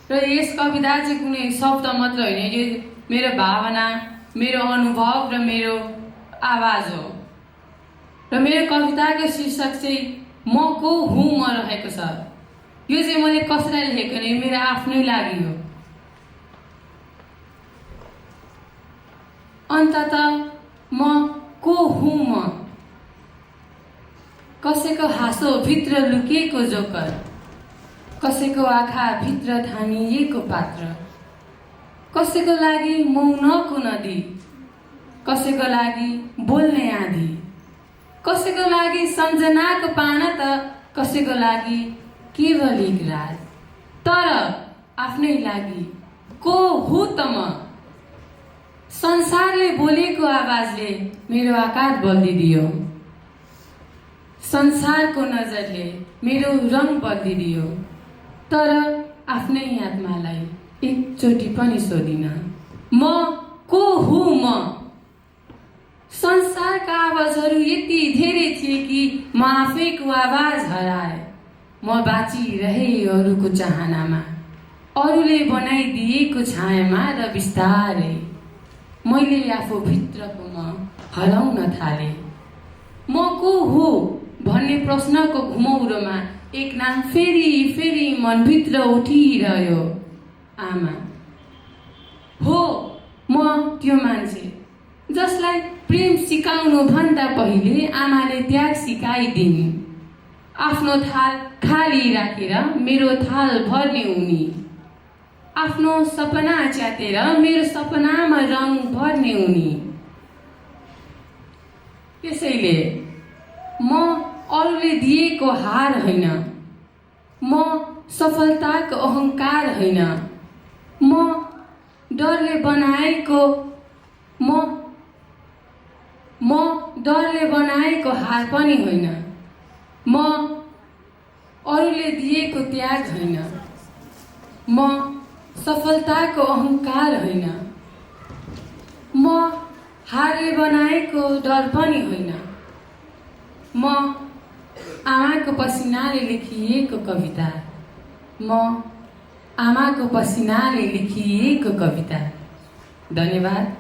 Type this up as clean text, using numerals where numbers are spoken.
र यस कविता चाहिँ कुनै शब्द मात्र होइन, यो मेरो भावना, मेरो अनुभव र मेरो आवाज हो। र मेरो कविताको शीर्षक चाहिँ म को हुँ म रहेको छ। यो चाहिँ मैले कसैलाई लेखेको नै, मेरो आफ्नै लागि हो। अन्ततः म को हुँ म? कसैको हाँसो भित्र लुकेको जोकर, कसैको आँखा भित्र थामिएको पात्र, कसैको लागि मौनको नदी, कसैको लागि बोल्ने आँधी, कसैको लागि सम्झनाको पाना त कसैको लागि केवल एक रात। तर आफ्नै लागि को हुँ त म? संसारले बोलेको आवाजले मेरो आकार बदलिदियो, संसारको नजरले मेरो रङ बदलिदियो, तर आफ्नै आत्मालाई एकचोटि पनि सोधिन म को हुँ म? संसारका आवाजहरू यति धेरै थिए कि म आफैको आवाज हराए। म बाँचिरहे अरूको चाहनामा, अरूले बनाइदिएको छायामा, र बिस्तारै मैले आफू भित्रको म हराउन थालेँ। म को हो भन्ने प्रश्नको घुमौरोमा एक नाम फेरि फेरि मनभित्र उठिरह्यो, आमा। हो, म त्यो मान्छे जसलाई प्रेम सिकाउनु भन्दा पहिले आमाले त्याग सिकाइदिन्। आफ्नो थाल खाली राखेर मेरो थाल भर्ने उनी, आफ्नो सपना च्यातेर मेरो सपनामा रङ भर्ने उनी। त्यसैले म अरूले दिएको हार होइन, म सफलताको अहङ्कार होइन, म डरले बनाएको डरले बनाएको हार पनि होइन, म अरूले दिएको त्याग होइन, म सफलताको अहङ्कार होइन, म हारले बनाएको डर पनि होइन, म आमाको पसिनाले लेखिएको कविता, म आमाको पसिनाले लेखिएको कविता। धन्यवाद।